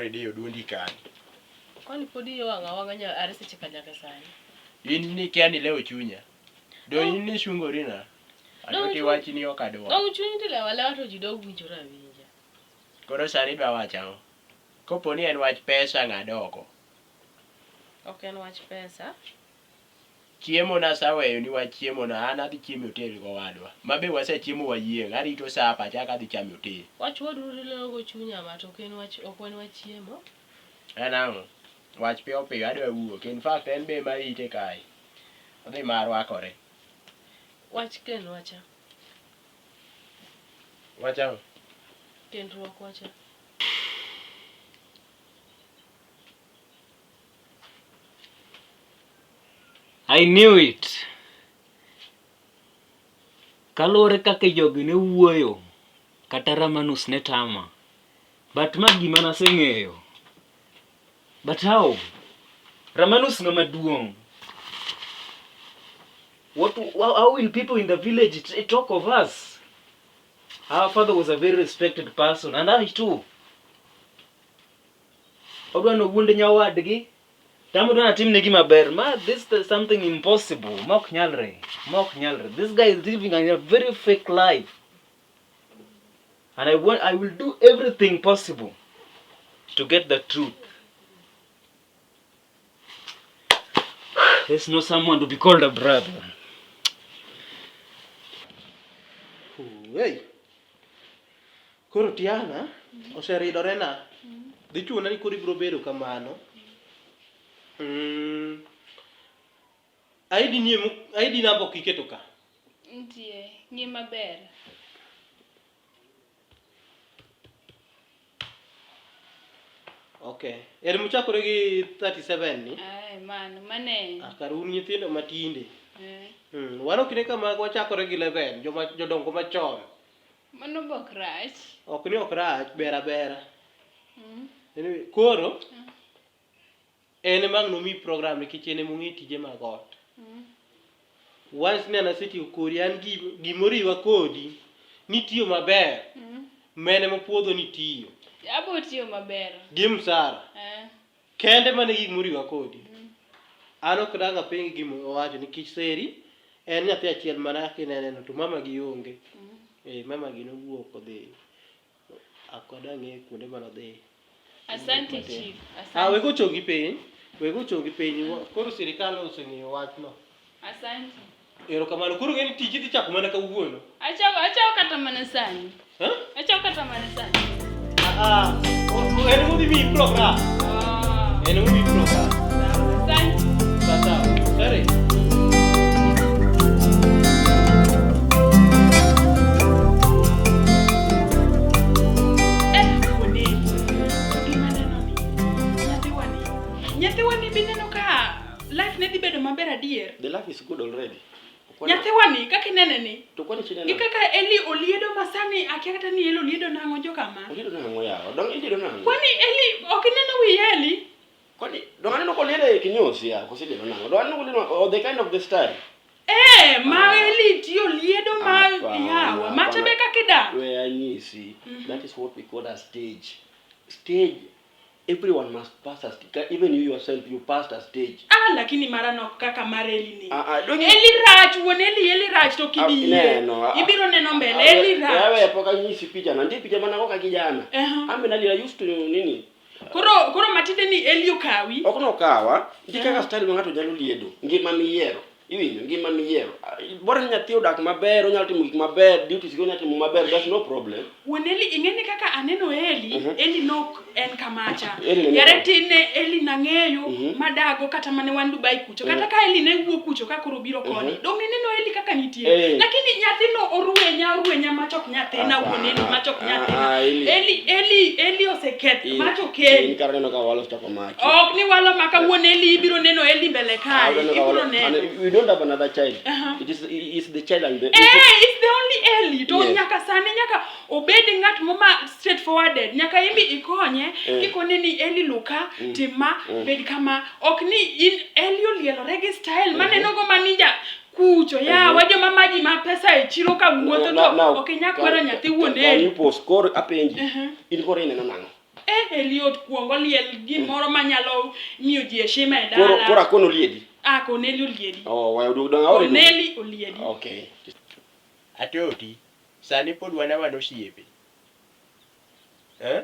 koro idiyo duondi kani. Kwani pod iye wang' awang'a nya are seche ka nyaka sani. In ni kia ni lewo chunya. Do in ni sungori na. Dong' Atoti wach ni ok adwar. Dong' chunyi to lewa lewa to ji dog winjore awinja. Koro sani idwa wacho ang'o? Kopo ni en wach pesa ng'ad oko. Ok en wach pesa. Chiemo nasaweyo ni wach chiemo na an adhi chiemo e hotel gowadwa. Ma be wasechiemo wayieng', arito sapa achak adhi chamo e hotel. Wach wadu rilewogo chunya ma to ok en wach ok en wach chiemo. En ang'o? Wach piyo piyo adwa wuok. In fact en be ema arite kae. Odhi ma rwakore. Wach kend wacha. Wach ang'o? Kendruok wacha. I knew it. Kaluwore kaka jogi ne wuoyo, kata Ramanus ne tama. But ma gima naseng'eyo. But how? Ramanus ng'ama duong'. What, how will people in the village talk of us? Our father was a very respected person, and I too. Odwa nowuond nyawadgi, tamo odwa natimne gima ber. Ma this is something impossible. Ma ok nyalre. Ma ok nyalre. This guy is living a very fake life. And I want I will do everything possible to get the truth. There's no someone to be called a brother. Hey. Koro Tiana oseridore na. Dhi chuna ni koro ibiro bedo kamano. Mm. ID ni ID namba ok iketo ka. Nitie, ng'i maber. Okay. En mochakore gi 37 ni. Ae, mano, mane. Ah, kar un nyithindo matinde. Eh. Mm, wan ok ne kama wachakore gi 11, joma jodongo machon. Mano be ok rach. Ok ni ok rach, ber abera. Mm. Anyway, koro en ema ang' nomi program nikech en ema ong'e tije mag ot. Mm. Once ni an asetiyo kodi, an gi- gimoriwa kodi, nitiyo maber, Mm. mene mopuodho nitiyo. Abo tiyo maber. Gi msara. Eh. Kende mane gik moriwa kodi. An ok dang' apengi gima owacho nikech Seri en nyathi achiel mana kaka ineneno to mama gi onge. Eh, mama gi nowuok odhi ok adang' ng'eyo kuonde mane odhiye. Asante chief. Ah, Asante. wego chongi piny. Wego chongi piny. Koro sirikal oseng'eyo wachno. Asante. Erokamano. Koro ng'eni tich idhi chako mana kawuono. Achako achako kata mana sani. Huh? Achako kata mana sani. Ah, ah. En modhi miyi program. Ah. En modhi miyi program. Asante. Sawa sawa. Sare. Eh, wuoneri, to gima aneno ni, nyathiwani, nyathiwani bineno ka life ne dhi bedo maber adier. The life is good already. Nyathiwani kaka inene ni, To kwani chine gi kaka Eli oliedo masani, akia kata ni Eli oliedo nang'o jokama. Oliedo nang'o yawa? Dong iliedo nang'o? Kwani Eli ok ineno wi Eli? Kwani dong aneno koliede e kinyosi ya, koso iliedo nang'o? Dong aneno koliede oh, the kind of the style. Eh, ma Eli tiyo liedo ma Hapana, yawa, macha be hapana. kaka idak. We anyisi, that is what we call a stage. Stage Everyone must pass a stage. Even you yourself, you passed a stage. Ah, lakini mara nok kaka mar Eli ni. Ah, ah, don't you- Eli rach, wuon Eli, Eli rach to Ah, kidiyie. neno, ah, Ibiro neno mbele, ah, Eli rach. Wewe pok anyisi picha na nitie picha mana go ka kijana. Aha. Ame nali I used to nini? Koro koro matinde ni Eli okawi. Ok nokawa, nitie kaka style ma ng'ato nyalo liedo, ngima miyiero. Iwinjo, ngima miyiero. Ah, Bora ni nyathi odak maber, onyalo timo gik maber, duties gi onyalo timo maber, there's no problem. Wuon Eli ing'e ni kaka aneno Eli, Mhm. Eli nok en kamacha. Eli ne Yare kama. tin ne Eli nang'eyo Mhm. madago kata mane wan Dubai kucho. Kata ka Eli ne wuok kucho ka koro biro koni. Mhm. Dong ineno Eli kaka nitie. Eh. Lakini nyathino oruenya oruenya machok nyathina Ah, wuon Eli machok ah, nyathina. ah, Eli. Eli Eli Eli oseketh In- machok In Eli. kara neno ka walo ochako maki. Ok ni walo maka wuon Eli ibiro neno Eli mbele Ah, kae. neno ka Ibiro walo- neno. and we don't have another child. Uh-huh. It is it's the child and the Eh, it's the only Eli. To Yes. nyaka sani nyaka obed ng'at moma straightforwarded. Nyaka imbi ikonye Eh. kikone ni Eli luka tim ma Mm. bed kama. Ok ni in Eli olielore gi style maneno go maninja kucho yawa joma maji ma pesa e chiro ka wuotho to ok inya kwero nyathi wuon Can you Eli. post koro apenji. Uh-huh. In koro ineno nang'o? Eh, Eliot kuongo liel gimoro manyalo miyo ji heshima e Koro koro dala. akono liedi. Ah, Corneli oliedi. Oh, wayo dog dong aore. Corneli oliedi. Okay. Atoti, sani pod wan awana osiepe. Eh?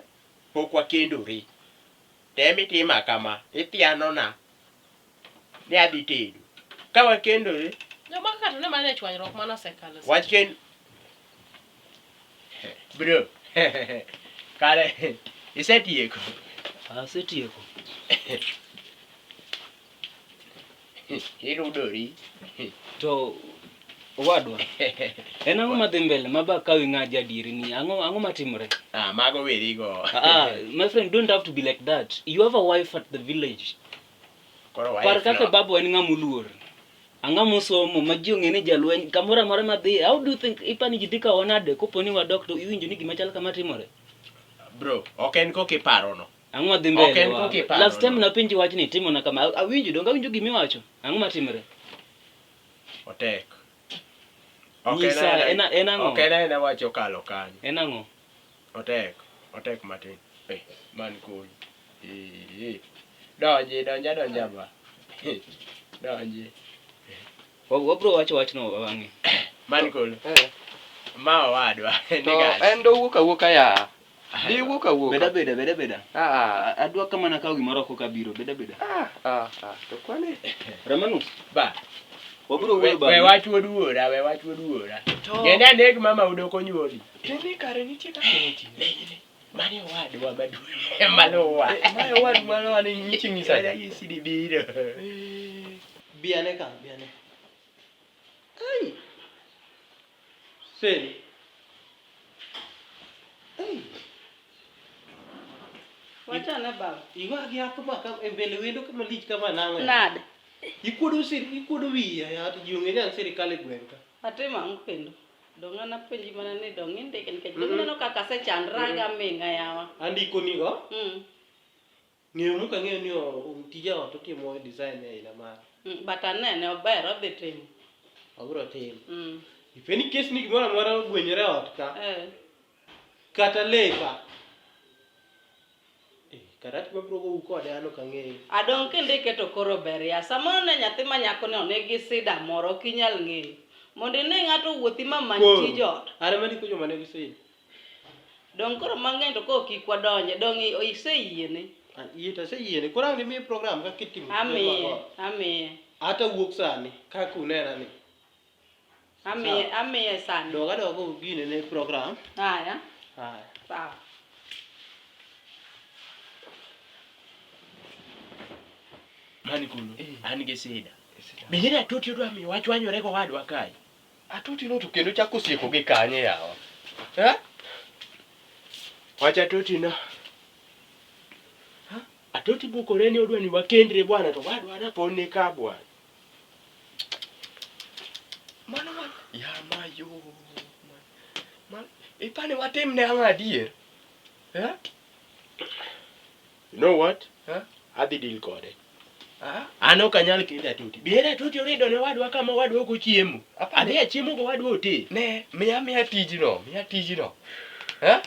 Pok wakendore. Tem itima kama, ithianona ni adhi tedo. Ka wakendore, Joma kaka to ne mana e chwanyruok mane osekalo. wach kend... Bro, kare isetieko. Asetieko. Irudori. To owadwa, en ang'o madhi mbele ma ba kawi ng'a jadieri ni ang'o ang'o matimore? Ah, mago werigo. Ah, my friend, don't have to be like that. You have a wife at the village. Koro Par wife kaka no. babu en ng'ama oluor. Ang'ama osomo ma ji ong'e ni jalweny kamoro amora madhi. How do you think ipani ji dhi kawa nade kopo ni wadok to iwinjo ni gima chal kama timore? Bro, ok en kok iparono. Ang'o madhi Ok mbele? en wa? kok iparo Last time no. napenji wachni itimona kama. Awinjo donge awinjo gimiwacho. Ang'o matimore? Otek. Ok en Nyisa, aena- en ang'o? Ok en aena wach okalo kanyo. En ang'o? Otek. Otek matin. Eh, man koni. Eh, eh. Donji, donja donja ba. Donji. Wabro wacho wachno bang'e. Man koni. Eh. Ma owadwa. To Niggas. en dowuok awuoka ya. Diwuok awuoka. Beda beda beda beda. Ah, Adwa kama nakaw gimoro oko kabiro. Beda beda. ah, ah, ah. To kwani Ramanus, Ba. wabro We wuoyo we bang'e. wach wuod wuora, we wach wuod wuora. To- Ng'e ni aneg mama udo konyuoli. Tini kare nitie kaka nitie. Mane owadwa maduong' maluwa. Eh, mae owadu maluwa ni nyichi ng'isa cha. Nyisi ni biro. Bi ane ka, bi ane. Ai. Seri. Ai. Wachane baba. Iwa gi yath ma ka e mbele wendo kama lich kama nang'o. Nade? Ikuodo sir, ikuodo wiya ya to ji ong'e ni an sirikal e gweng' ka. Atimo ang'o kendo? Dong' an apenji mana ni dong' indike nikech dong' ineno kaka asechandra ga ming'a yawa. Andiko nigo. Ng'eyo mok ang'eyo ni tija ot otimo design e aina mane. But anene ober odhi timo. Obiro timo. If any case ni gimoro amora ogwenyore e ot ka. Kata lepa. Eh, karati mabiro gou kode an ok ang'eyo. Adong' kindike to koro ber ya. Samoro ne nyathi ma nyako ni onegi sida moro ok inyal ng'eyo. Mondo ine ng'ato wuothi ma many Koro, tij ot. An ema ndiko joma nigi sida. Dong' koro mang'eny to koro kik wadonje. Dong' iseyiene. Yie to aseyiene. Koro ang' nimiye program kaka itimo tije mag Amiye, ot. amiye. Ata wuok sani kaka unena ni. Amiye, amiye sani. Dog adoga gine ne program. Haya. Haya. Sawa. Mani kuno, an gi sida. Bende ni atoti odwa miyo wachwanyore gowadwa kae. Atoti no to kendo chako sieko gi kanye yawa. Eh? Wach atoti no. Atoti bukore ni odwa ni wakendre bwana to wadwa na pone ka bwana. Mano wa ya mayo. Man, ipani watim ne ang'o adier? Eh? You know what? Huh? Adhi deal kode. Ah? An ok anyal kendo atoti. Bier atoti orido ne wadwa kama wadwa ok ochiemo. Adhi achiemo go wadwa ote. Ne, miya miya tijno, miya tijno. Eh?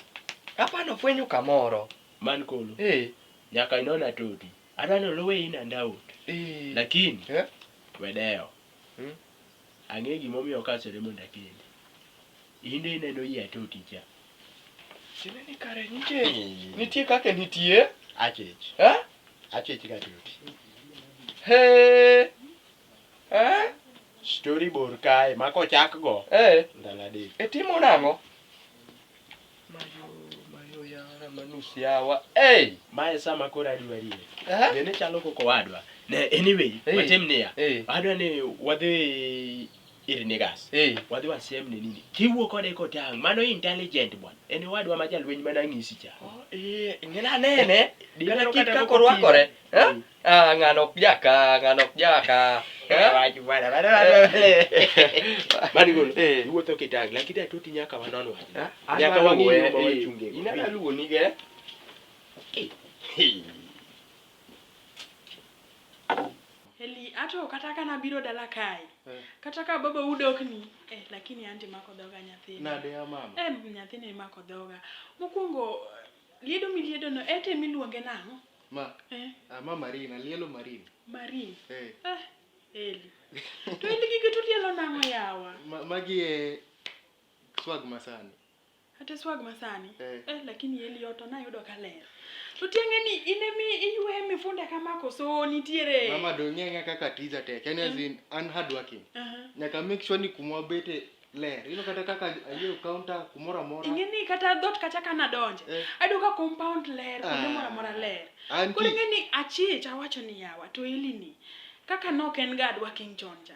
Apano fwenyo kamoro. Man kolo. Eh. Nyaka inon atoti. Adwa ni oluwe in and out. Eh. Lakini Eh? wedewo. Hmm? Ang'e gimomiyo okasore mondo akendi. In de ineno yie atoti cha. Tiende ni kare nitie nitie kaka nitie. Achich. Eh? Achich ga atoti. He. Eh? Story bor kae ma kochak go. Eh. Ndalo adek. Itimo nang'o? Mayo, mayo yawa, manus yawa. Hey! Mae sama koro adwarie. Eh? Bende chalo koko wadwa. Ne anyway, Eh. watim niya. Eh. Adwa ni wadhi ir Nigas. Eh. Wadhi wasiem ne nini. Kiwuo kode kotang', mano intelligent bwana. En owadwa ma jalweny mana ng'isi cha. Oh, eh, ing'e anene. Dineno Kata kit kata kaka koko orwakore. tinde. Eh? Ah, ng'ano ok jaka, ng'ano ok jaka. Eh? Wach bwana, bwana, bwana. Mani golo. Eh. Iwuotho kitang', lakini atoti nyaka wanon wachni. Eh? Nyaka Adwa wang'i luwe, yo ma eh. wachungego. In adwa luwo nige. Eli, ato kata ka nabiro dala kae, kata ka baba udokni, eh, lakini anti mako dhoga nyathini. Nade ya mama? Eh, nyathini mako dhoga. Mokwongo, Liedo miliedo no ete miluonge nang'o? Ma. Eh. Ah, ma Marina, lielo Marina. Marine. Eh. Eh, Eli. To Eli gigi to lielo nang'o yawa? Ma, magi e swag masani. Ate swag masani. Eh. Eh, lakini Eli ot to nayudo ka ler. To tiang'e ni in emi iywe mifunde kama koso nitiere? Mama dong ng'e kaka tija tek. Yani as in an hard working. Aha. Nyaka make sure ni kuma wabete ler. Ino kata kaka ayiewo counter kumoro amora. Ing'e ni kata dhot kacha ka nadonje, Eh. ayudo ka compound ler, kuonde Ah. moro amora ler. Auntie. Koro ing'e ni achich awacho ni yawa to Eli ni kaka nok en ga hard working chon cha.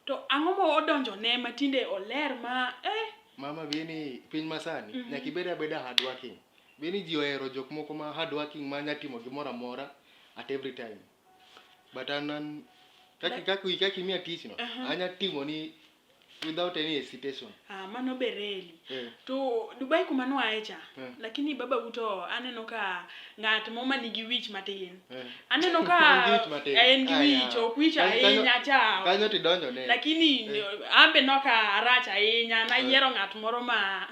To ang'o ma odonjo ne ma tinde oler ma eh Mama bini piny masani Mhm. nyaka ibed abeda hard working. Bini ji ohero jok moko ma hard working ma nya timo gimoro amora at every time. But an an kaki kaki kaki imiya tich no, Aha. anya timo ni without any hesitation. Ah, mano ber Eli. Eh. To Dubai kuma noaye cha, Eh. lakini baba uto aneno ka ng'at mo ma nigi wich matin. Eh. Aneno ka En gi wich matin. en gi Ah, wich, ya. ok wich ahinya cha. Kanyo tidonjo ne. Lakini Eh. ambe noka arach ahinya, nayiero ng'at moro ma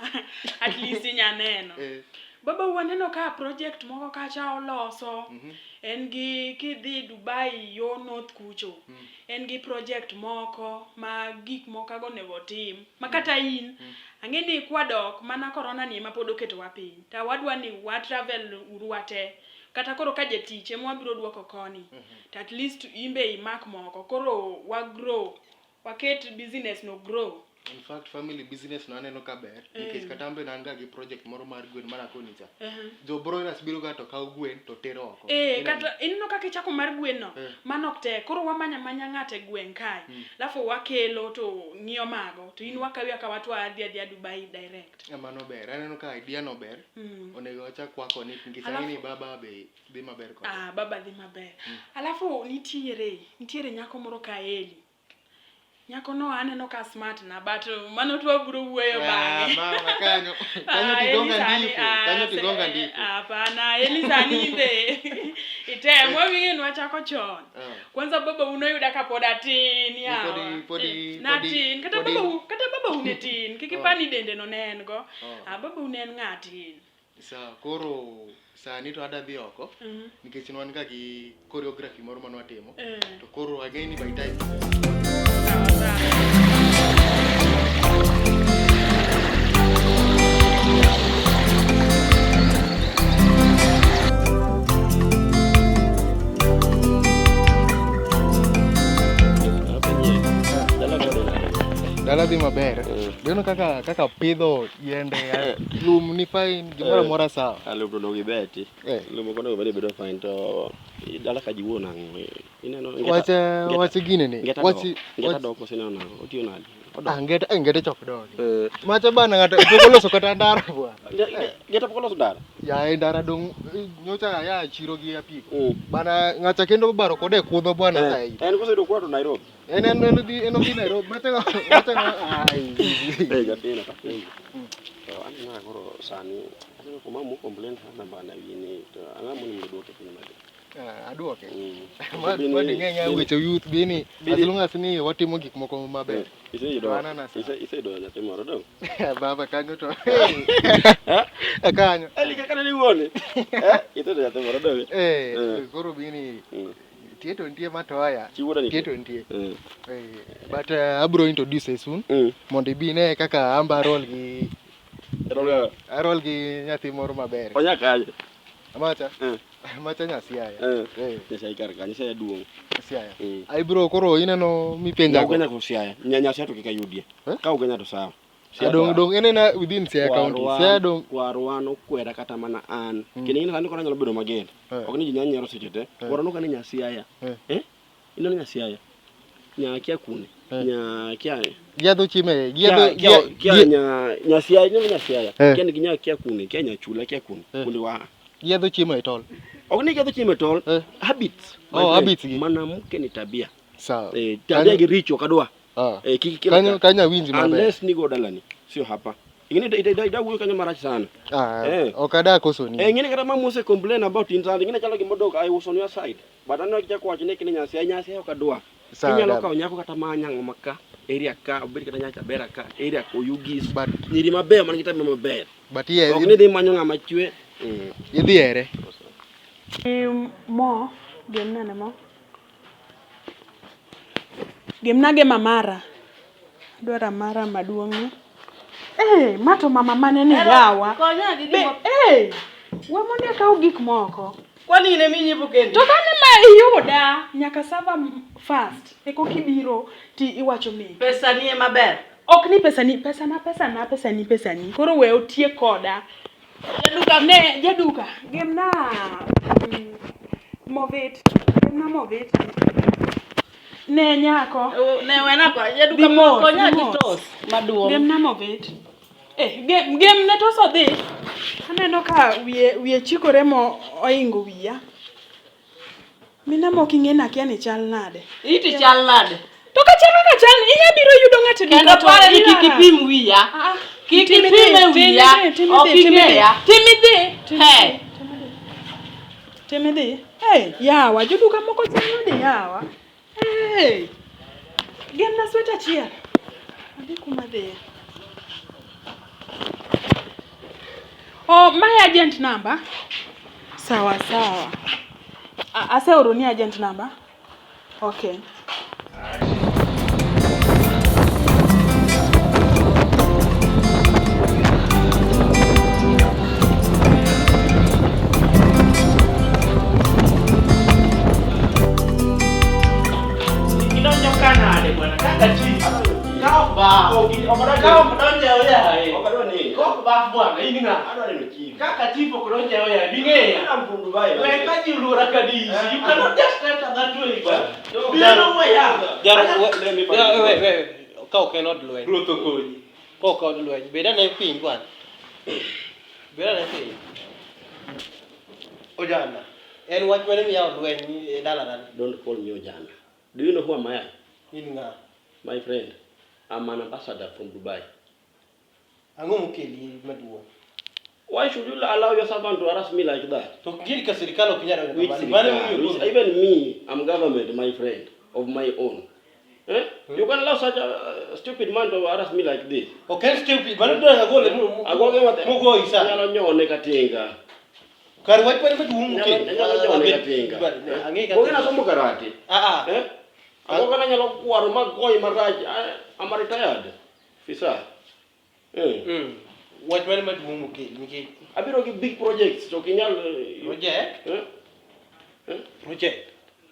at least inya neno. Eh. Baba waneno ka project moko kacha oloso. Mhm. En gi kidhi Dubai yo north kucho. Mm. En gi project moko ma gik moko kago onego otim. Ma kata in, ang'e ni kwadok mana corona ni ema pod oketowa piny. To wadwa ni wa travel uru wate. Kata koro ka jatich ema wabiro duoko koni. To at least imbe imak moko. Koro wa grow. Waket business no grow. In fact, family business no aneno ka ber nikech Mm. kata an be an ga gi project moro mar gwen mana koni cha. Uh-huh. Jo broilers biro ga to kawo gwen to tero oko. Eh, Ineno? kata ineno kaka ichako mar gwen no Eh. mano ok tek koro wamanya manya ng'ato e gweng' kae Mm. alafu wakelo to ng'iyo mago to in wakawi akawa to wadhi adhiya Dubai direct Eh, mano ber. Aneno ka idea no ber. Mm. Onego wachak wako ni nikech Alafu- ang'e ni baba be dhi maber kode. Ah, baba dhi maber Mm. alafu nitiere nitiere nyako moro ka Eli nyako no aneno ka smart na but mano to wabiro wuoyo Ah, bang'e mama kanyo. Kanyo Ah, tigonga Eli sani, ndiko. ah, Kanyo tigonga ndiko. Hapana, Eli sani imbe item wawing'e nwachako chon. Ah. Kwanza baba unoyuda ka pod atin yawa. Podi podi Eh, natin kata podi- baba kata baba une tin kik Oh. ipani dende no ne en go. Oh. Ah, baba une en ng'a tin. Sawa, koro sani to adwa dhi oko Mhm. nikech ne wan ga gi choreography moro mane watimo. Eh. To koro ageni ni by time Sawa sawa. Dala dhi maber. Ineno kaka kaka pidho yiende, lum ni fine, gimoro amora sawa. Ah, lum to onego ibeti. Eh. Lum ok onego bed ni bedo fine to dala ka ji wuo nang'o? Ineno Wach wach gine ni. Ngeta Wach dok. Ngeta dok koso ineno nang'o? Otiyo nade? Odok. Ah, ngeta eh, ngeta chok dogi. Macha bana ng'ato pok oloso kata ndara bwana. Ngeta pok oloso ndara? Ya e ndara dong nyocha aya e chiro gi apiko. Bana ng'acha kendo obaro kode e kudho bwana Eh, sa hii. En koseyudo kwa to Nairobi. En en en odhi en odhi Nairobi. Macha macha ai. Eh, nyathina tapenjo. To aneno ka koro sani aneno ka mama complain sana bana wiye to ang'o monego duoke piny magi? Ah, aduoke. Mm. Ma Bini- ma ding'e ng'e weche youth bini as long as ni watimo gik moko maber. Iseyudo To an ana sawa. iseyudo nyathi moro dong. Baba kanyo to. Eh, kanyo. Eli kaka ne iwuone. Eh, iseyudo nyathi moro dong. Eh, Eh. koro bini tie to nitie matoya. Chi wuoda nitie? Tie to nitie. Eh. Eh, but abro introduce soon mondo ibi ine kaka amba arol gi arol gi nyathi moro maber. Onya kanye? Amacha. Eh. Amacha nya Siaya. Eh. Eh. Nyasaye kar kanyo, Siaya duong'. Siaya. Mm. Aibro koro ineno mipenja go. Ugenya ko Siaya. Nya Siaya to kik ayudie. Ka Ugenya to sawa. Siaya Dong to- dong enena within Siaya County. Kwarwa- Siaya dong Kwarwa nokwera kata mana an. Kendo ing'e sani koro anyalo bedo mager. Ok ni ji nyalo nyiero seche te. Kwarwa nokane nya Siaya. Eh? Ineno nya Siaya? Nya kia kune? Nya kia giadho chieme kia giadho kia kia nya nya Siaya, ineno nya Siaya. Eh. Kia nigi nya kia kune, kia nya chula kia kune. Kuonde wa. giadho chiemo e tol. Ok ni giadho chiemo e tol. Habits. my Oh, friend. habits gi. Mwanamke ni tabia. Sawa. Eh, tabia gi richo ok adwa. Ah. Eh, kik ikel Kanyo ka. kanyo awinji maber. Unless nigo dalani, sio hapa. Ing'e ni ida wuoyo kanyo marach sana. Ah, Eh. ok adak koso ni. Eh, ing'e ni kata mama ose complain about in sand, ing'e ni chalo gima odok, I was on your side. But aneno kichako wacho ni kini nyasi, nyasi ok adwa. Sawa, Inyalo dada. kawo nyako kata ma nyang'o ma ka, area ka, obed kata nyacha bera ka, area Oyugis. Nyiri mabeyo man gi tabia maber. But yes, Ok ni dhi manyo ng'ama chwe, Idhi here. Mo, gemna ne mo. Gemna ge mamara. Adwaro amara maduong' ni. Eh, ma to mama mane ni yawa. Konya gi Be, gima eh, we mondo akaw gik moko. Kwani in ema inyiepo kendi? To kane ma iyuda, nyaka sava fast. Eko kibiro ti iwacho meki. Pesa ni ema ber. Ok ni pesa ni, pesa na pesa na pesa ni pesa ni. Koro we otiek koda. Jaduka Ne, jaduka, gemna Movit. Gemna Movit. Ne nyako. Ne wena kwa jaduka Dhi mos, konya dhi gi mos. tos maduong'. Gemna Movit. Eh, gem ne tos odhi. Aneno ka wiye chikore mo oingo wiya. Mina mok ing'e ni akia ni chal nade. Iti chal nade? To ka chal kaka chal, inya biro yudo ng'ato e duka Kendo to pare ni kik irara. ipim wiya. Ah, ah. Kik Tim ipim idhi, e wiya. tim Ok idhi, tim idhi. ing'eya. Tim idhi. Tim He. idhi. Tim idhi. Hey, yawa, joduka moko chal nade yawa. Hey. Gemna sweta achiel. Adhi kuma dhiye. Oh, my agent number. Sawa sawa. Aseoroni agent number. Okay. Idonjo ka nade bwana kaka chi. Ka ok ba. Ka ok donjo e oyaye. Ok adwa ni. Ka ok ba bwana in ng'a? Adwa neno chief. Kaka chief ok donjo e oyaye bing'eya. Ana mpundu bai. We ka ji oluora ka disi. You cannot just enter that way bwana. Biro weya. Ka ok en od lweny. Ruoth okonyi. Ka ok od lweny. Bed ane piny bwana. Bed ane piny. Ojana. En wach mane miyawo lweny e dalana ni? Don't call me Ojana. Do you know who am I? In ng'a? My friend, I'm an ambassador from Dubai. Ang'o mokeli maduong'? Why should you allow your servant to harass me like that? To gini ka sirikal ok nyal donjo Which kamano. Mano sirikal? emomiyo Which, koro- even me, I'm government, my friend, of my own. Eh? You can allow such a stupid man to harass me like this. Ok en stupid. Mano dwa agole Agoge wate. mugoyi sa. Anyalo nyone katinga. Kar wach mane maduong' mokeli. Anyalo nyone katinga. Ang'e kaka. Goge nasomo karate. Ah ah. Eh? Agoge nanyalo kwaro magoyi marach. I'm a retired officer. Eh. Wach mane maduong' mokeli nikech Abiro gi big projects to ok inyal project Eh? Eh? project.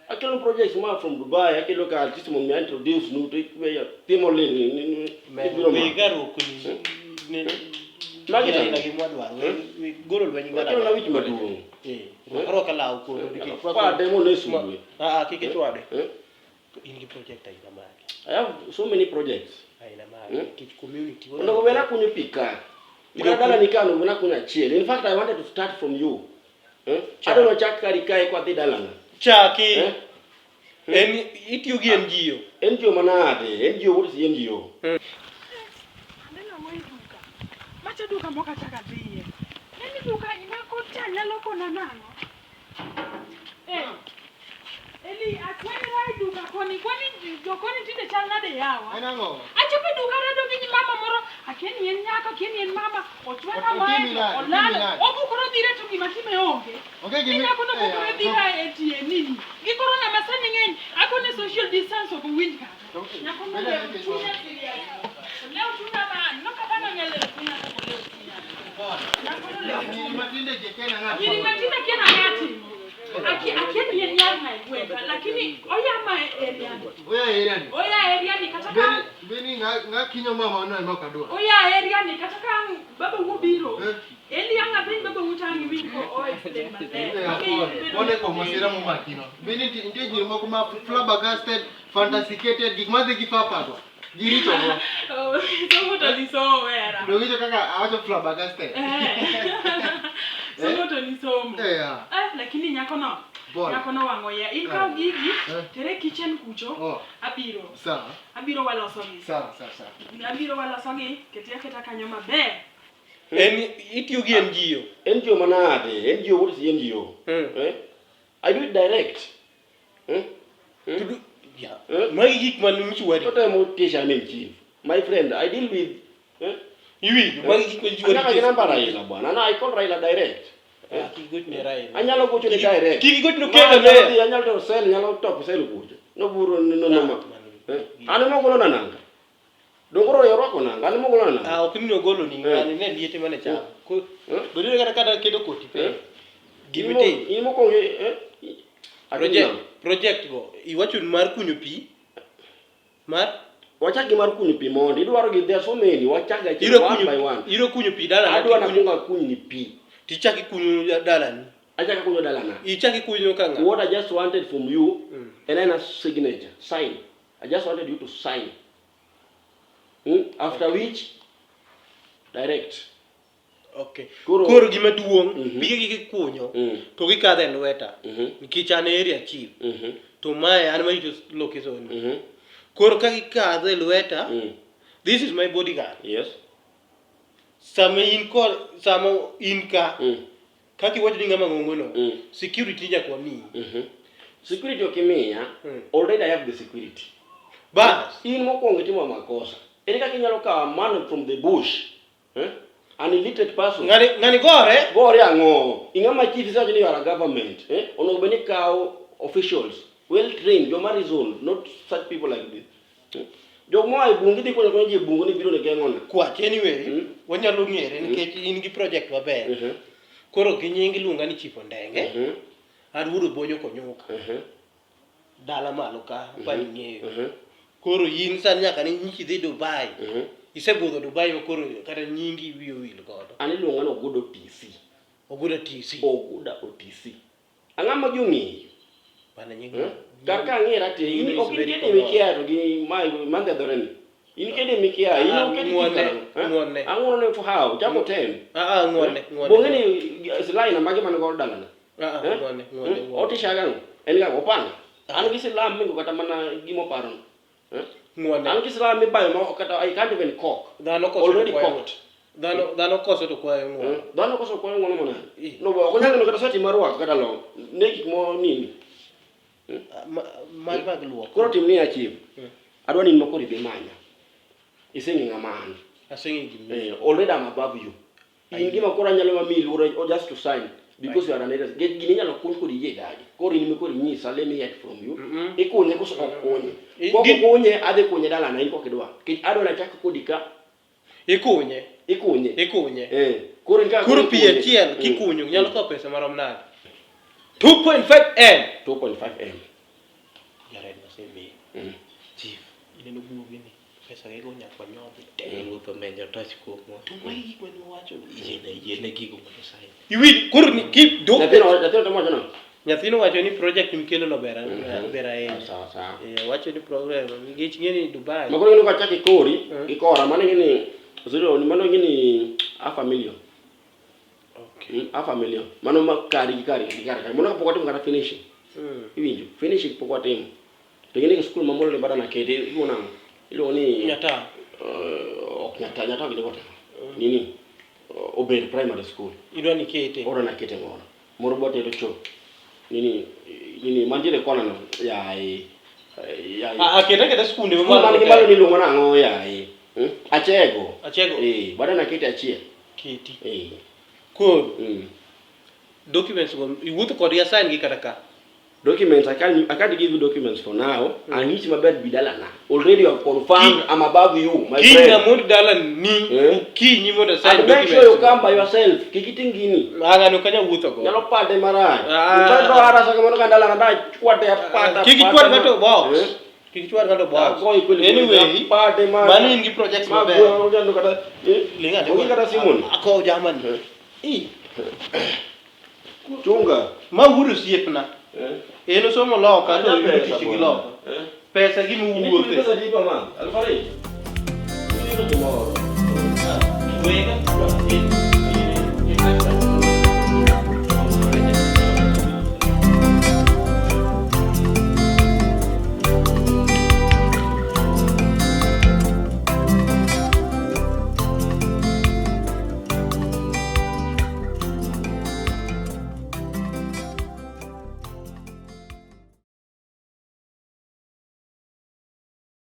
Akelo projects ma from Dubai, akelo ka artist mondo mi introduce nu to ikweya timo lin ni ibiro ma. We garuok ni Magi ni to? aina gi mwadwaro. We golo lweny gi Akelo na wich maduong'. Eh, rwak law koro nikech Kwade mondo e sulwe. Ah ah, kik ichwade. Eh? In gi project aina mage? I have so many projects. Aina mage? Nikech community. Onego bed akunyo pi ka. Mana dala ni ka onego bed akunyo achiel. In fact, I wanted to start from you. Eh? Adwaro chak kari kae kwadhi dalana. Chaki. Eh? En itiyo gi NGO. NGO manade? NGO, what is NGO? Aneno ang'o e duka? Macha duka mok achak adhiye. Neni duka nyako cha nyalo kona nang'o? Eh. Eli achwanyra e duka koni kwani jokoni tinde chal nade yawa? En ang'o? Achopo e duka rado gi mama moro akia ni en nyako akia ni en mama ochwaka Otimi mae nade? Otimi olalo nade? obukore odhire to gima time onge. Onge Ni gimi- nyako no eh, bukore ah, dhira e tie nini. Gi korona ma sani ng'eny akone social distance ok owinj kata. Nyako no lew chunya serious. Olew chunya ma nokapano nyalo lew chunya kaka olew chunya. Nyako no lew Nyiri chunya. matinde ji kia nang'ato. Nyiri matinde kia nang'ati. Akia ni en nyar ng'a e gweng' lakini oya ma e area ni. Oya e area ni. Oya e area ni kata ka Beni ng'a kinyo mama no ema ok adwar. oya e area ni kata ka ang' baba wu obiro. Eh. Eli ang' apenj baba wu to ang' iwinj ko o explain maler. Eh, Mage in bedo Pone kuom masira momakino. Beni nitie nyiri moko ma flabbergasted, fantasicated, gik madhi gi fapago. Giricho go. Oh, somo to ni somo wera. Donge kaka awacho flabbergasted. Eh. Somo to ni somo. Eh, ah. Eh, lakini nyako no. Bora. Nyako no wang'o iye. In kaw gigi, Eh. tere kitchen kucho. Oh. Abiro. Sawa. Abiro waloso gi. Sawa, sawa, sawa. Abiro waloso gi, keti aketa kanyo maber. En itiyo gi NGO. NGO manade? NGO, what is NGO? Eh? I do it direct. Eh? To do, yeah. Eh? Magi gik man michwari. Otemo tisha ni chief. My friend, I deal with eh? Iwinjo, magi gik ma Anaka jiwari. gi namba Raila bwana. Na I call Raila direct. Ah, kik igochne Raila. Anyalo gocho ne direct. Kik igochne Ma Okello anyalo ne. dhi, anyalo tero sel, nyalo top sel kucho. Noburo no no ma. Eh, An ema ogolo na nanga. Donge koro orwako nanga, an ema ogolo na nanga. Ah, ok ni ogolo ni ng'ani ne liete mane chamo. Ko bedire kata kata kedo koti pe. Gimi tim. In mokwongo eh Project project go iwacho ni mar kunyo pi mar wachak gi mar kunyo pi mondi idwaro gi there are so many wachak achiel Iro one kunyo- by one iro kunyo pi dalana adwa tikunyo- nakwongo akuny ni pi tichak ikunyo dalani achak akunyo dalana ichak ikunyo ka ng'a what i just wanted from you en ena signature sign i just wanted you to sign After which direct Okay. Koro- Koro gima duong' pige gi kikunyo to gikadho e lweta nikech an e area chief to mae an marito location ni. Koro ka gikadho e lweta this is my bodyguard. Yes. Sama in kod sama in ka kaka iwacho ni ng'ama ng'ongo no security nyaka wamiyi. Security ok imiya, already I have the security. Bas. In mokwongo itimo makosa. Ere kaka inyalo kawo a man from the bush Eh? An illiterate person. Ng'ani ng'ani gore. Gore ang'o? Ing'ama chief isewacho ni you are a government. Eh? Onego bed ni ikawo officials well trained, joma reason, not such people like this. Eh? Jok moa e bungu idhi kunyo kunya ji e bungu ni biro ni geng'ona. Kwach anyway, wanyalo ng'ere nikech in gi project maber. Koro gi nying iluonga ni Chief Ondenge. An wuod Obonyo Konyuka. Dala malo ka pani ng'eyo. Koro in sani nyaka ni nyichi dhi Dubai. Isebudho Dubai ma koro kata nyingi wiyi owil godo. An iluonga ni Oguda OTC. Oguda TC. Oguda OTC. Ang'o ma ji ong'eyo? Bana nying. Eh? Kar ka ang'era te, in Nying ok is in very kende mikia to gi ma mandhedhore ni. In kende mikia, in Ah, ok kende ng'uone, kika. ng'uone. Ang'uono for how? Chako tem. Ah, ah, ng'uone, ng'uone. Bong'e ni silaha ina mage man godo dalana. Ah, ah, Eh? ng'uone, ng'uone, Hmm? ng'uone. Otisha gang'o? En ga opanga. An gi silaha mingo kata mana gima oparono. Eh? Ng'uone. An gi silaha mibayo ma kata I can't even cock. Dhano koso Already to kwayo. cocked. Dhano dhano koso to kwayo ng'uono. Dhano koso kwayo ng'uono mana. No, ok onyal neno kata sati mar rwako kata long. Ne gik mo nini. Mar mag luok. Koro tim niya chief. Adwa ni in ma koro ibi manya. Iseng'e ng'ama an. Aseng'e gima. Eh, already I'm above you. In gima koro anyalo ma miyi luoro or just to sign because you are an elder. Gini inyalo kuny kod iyie dagi. Koro in koro inyisa let me hear it from you. Ikunye koso ok kunye. Kok okunye adhi kunye dalana in kok idwa. Nikech adwa nachak kodi ka. Ikunye. Ikunye. Ikunye. Eh. Koro in kaka Koro pi ikunye. achiel kikunyo nyalo kawo pesa marom nade? 2.5 M. 2.5 M. Jared wasemiyi. Chief, ineno guogi ni pesa gigo nyaka wanyodhi te. Ruoth omenyo tach kuomwa. To magi gik mane wawacho ni. Yiene yiene gigo mondo sign. Iwinj koro ni keep do. Nyathino nyathino temo wacho nang'o? Nyathino wacho ni project mikelo no ber ber ahinya. Sawa sawa. Eh, wacho ni program nikech ing'e ni Dubai. Ma koro ineno ka achako ikori gi kora mano ing'e ni zero mano ing'e ni half a million. Okay. Half a million. Mano ma kari gi kari gi kari. Mano kapok watimo kata finishing. Iwinjo? Finishing pok watimo. To ing'e ni skul ma Molo bada nakete iluongo nang'o? Iluongo ni Nyata. Ok Nyata, Nyata ok gitimo. Nini? Ober primary school. Idwa ni kete. Ora nakete moro. Moro bwa tero cho. Nini nini mantiere kona no. Yaye. Yaye. Ah, aketa keta skunde Skul man gi malo niluongo nang'o yaye? Achego. Achego. Eh, bada nakete achiel. Keti. Eh. Koro. Documents go iwuotho kodgi asign gi kata ka. Documents, I can't give you documents for now. Mm. Ang'isi maber bi dalana. Already you have confirmed I'm above you, my Kiny friend. namond dalani okinyi mondo asign And make documents. sure you come by yourself. Kik iting gini. Ah, ng'ani ok anyal wuotho go. Nyalo pade marach. Ah. Ito harasa kamano ka dalana da chwade apata. Kik ichwad ng'ato box. Kik ichwad ng'ato box. Agoyi kweli kweli. Anyway, Apate ma. mano in gi projects Ma maber. gwe- gwe- kata eh? Ling ane Onge bwana. kata simu ni. Akow jamani. Ii. Chunga. Ma wuod osiepna. En osomo loka to oyudo Pesa tich gi bwana. loka. Pesa gima wuothe. Pesa di pa man. Alfari. Iyudo gimoro. Wega.